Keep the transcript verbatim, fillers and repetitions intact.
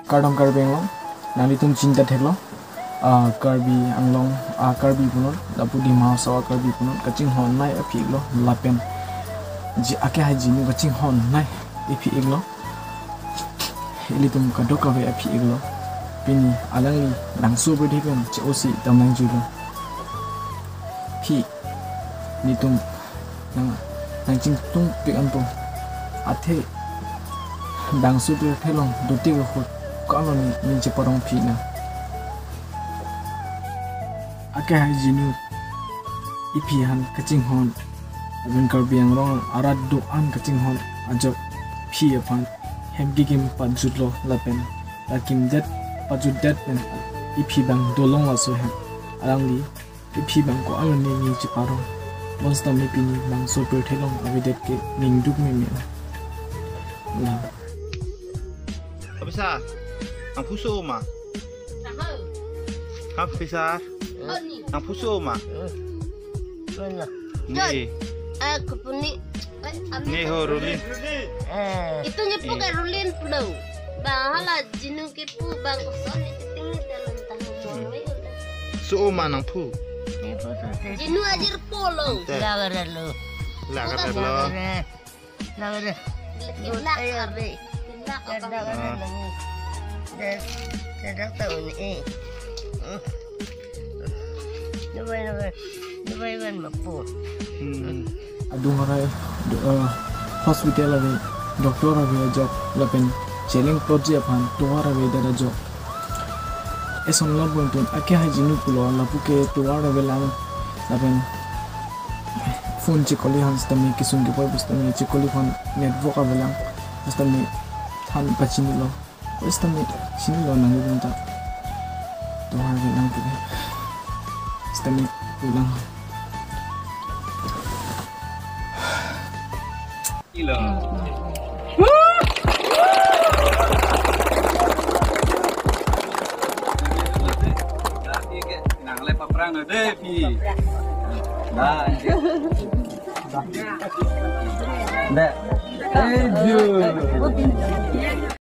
Kardom Karbi Anglong, nanglitum chinta theklo. Ah, Karbi Anglong, ah, Karbi punon, lapu Dima Hasao Karbi punon, kachinghon nei aphi-iklo, lapen ji ake hai jinu kachinghon nei iphi-iklo. Ilitum kadokave aphi-iklo. Pini alangli bangso birthday pen che-osi damnangjuilo. Phi, netum nang, nangchingtungpik anpo. Athe bangso birthday along dotik ahut ko-an lo ne ning cheparong phi nang. Ake hai jinu iphi aphan kachinghon, lapen Karbi Anglong arat do-an kachinghon ajok phi aphan hem kekim pajutlo lapen rat kimdet pajutdet pen iphi bang dolong laso hem. Alangli iphi bang ko-an lo ne ning cheparong. Bonsitame pini bangso birthday along avedet ke ningduk meme. La. Officer, nangphu so-o ma? Officer, nangphu so-o ma? Mana? Ne. Eh, kupuni. Ne ho, Rulin. Eh. Itu nyepu ke Rulin pulo. Bang hala jinu kepu bang koson ni keting ni dalam tahu. So-o ma nangphu? Jinu ajir polo. Ante. Lagarlo. Lagarlo. Lagarlo. Lagarlo. Ayo, be. Lagarlo. Ah. Deh, deh, dak tahu ni. Dubai, Dubai. Dubai ban mapu. Hmm. Adung arai, do-, eh, hospital ave, doctor ave ajok, lapen cheleng plotji aphan tovar avedet ajok. Eson labang tun ake hai jinu pulo, lapu ke tovar avelang, lapen phone chekoli aphan sitame kesung kepoi pusitame chekoli aphan network avelang, sitame than pachinilo. Sitame chinilo nang ita. Tovar avelang pu. Sitame pulang. Ilo. Nang le paprang lo deh, phi. Nah. Deh. Eh, ju.